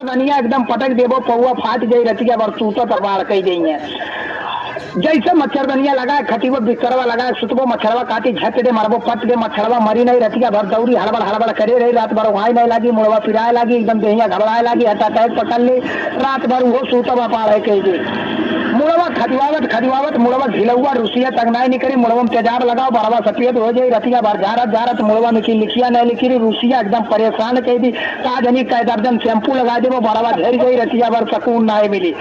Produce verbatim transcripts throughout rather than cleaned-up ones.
दनिया एकदम पटक देबो, पौवा फाट जाई, रतिया भर सूतत बाढ़ कई देइहें। जैसे मच्छरदनिया लगाए, खटिबो बिस्तरवा लगाए, सुतबो मच्छरवा काटी, झट दे मरबो पट दे, मच्छरवा मरी नहीं, रतिया भर दौरी हड़बड़ हड़बड़ करे रही, रात भर उहाई नहीं लागी, मुड़वा पिराए लागी, एकदम देहिया घबराए लागी, heart attack पकड़ ली, रात भर उहो सूतब बाढ़ कई दे। मुड़वा खदिवावत खदिवावत मुड़वा घिलौआ रुसिया तक नहीं निकरी, मुड़वा में तेजाब लगाओ, बरवा सफेद हो जाई, रतिया भर झारत झारत मुड़वा में की लिखिया नहीं लिखी, रुसिया एकदम परेशान कई दी। का जनी कै दर्जन shampoo लगा देबो, बरवा झरि जाई, रतिया भर सकून नाय मिली।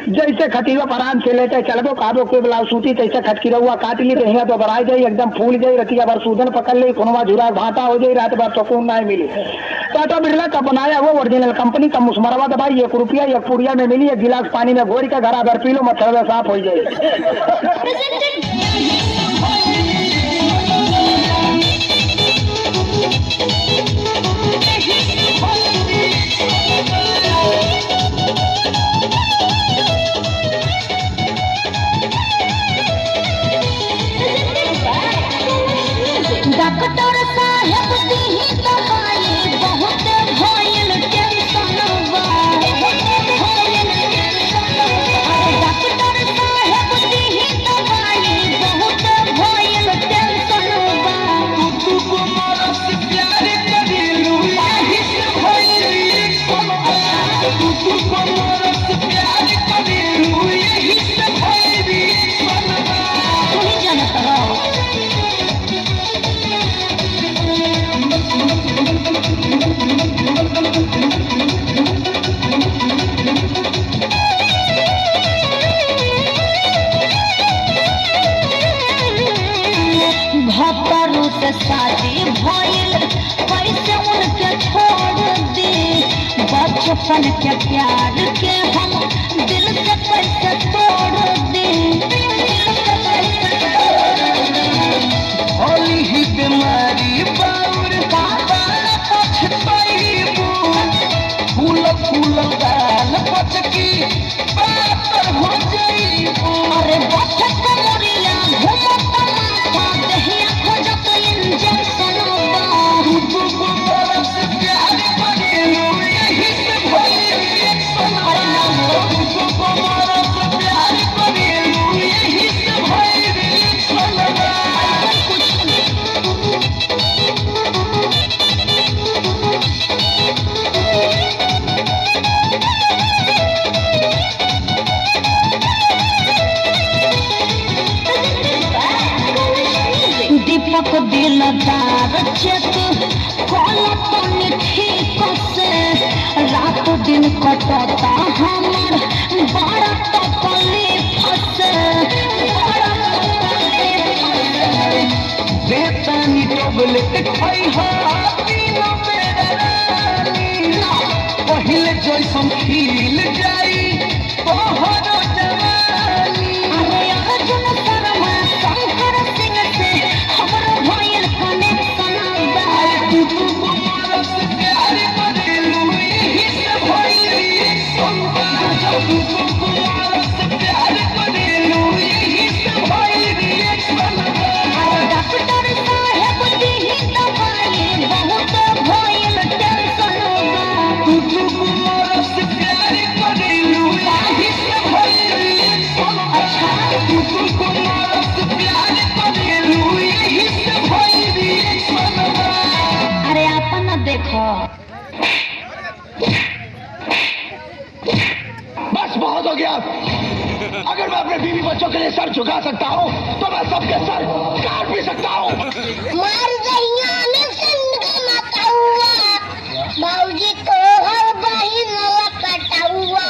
जैसे खटिया परान से लेके चलबो, कहबो के ब्लाउज सूती, तैसे खटकिरौआ काट ली, देहिया तो बराई जाई, एकदम फूल जाई, रतिया भर सूजन पकड़ ली, खुनवा झुरा भाटा हो जाई, रात भर सकून नाय मिली। टाटा बिरला का बनाया हुआ original company का मुसमरवा दवाई, एक रुपया एक पुड़िया में मिली, एक गिलास पानी में घोर के घरा भर पी लो, मच्छर साफ हो जाई। डॉक्टर साहेब दीही दवाई, बहुत भइल tension बा। अरे डॉक्टर साहेब दीही दवाई, बहुत भइल tension बा। तू, तू को मरस प्यार करेलू, यही से भइल reaction बा। तू, तू को मरस प्यार करेलू, यही से भइल reaction बा। तू ही जानत रहो। भतरू से शादी भइल, कैसे उनके छोड़ दी? बचपन के प्यार के हम दिल से कैसे तोड़ दी? दिल से कैसे तोड़ दी? होली ही बीमारी बाउर, का? बाला पछतइबू। फूल फूल गाल पचकी, पातर हो जइबू। अरे बचक मोरिया घूमत माथा, देहिया खोजत injection बा। तू, तू को मरस प्यार करेलू, यही से भइल reaction। अरे ना हो। तू, तू को मरस प्यार करेलू, यही से भइल reaction। दीपक दिलदार चेक कल तनी ठीक से, रात दिन कटता हमर बड़ा तकलीफ से, बड़ा तकलीफ से। देतानी tablet खइहा तीनों बेरा रानी, पहिले जैसन खिल जाई तोहरो जवानी। अरे अर्जुन शर्मा शंकर सिंह से हमरो भइल connection बा। अरे तू, तू को मरस प्यार करेलू, यही से भइल reaction बा। तू, तू को मरस प्यार करेलू, यही से भइल reaction बा। अरे डॉक्टर साहेब दीही दवाई, बहुत भइल tension बा। तू, तू को मरस प्यार करेलू, यही से भइल reaction। अच्छा। तू, तू को मरस प्यार करेलू, यही से भइल reaction बा। अरे आपन न देखो। बस बहुत हो गया। अगर मैं अपने बीवी बच्चों के लिए सर झुका सकता हूँ, तो मैं सबके सर काट भी सकता हूँ। मार दहिया में सिंह का मतौआ, बाबूजी तोहर बहिन लपटौआ।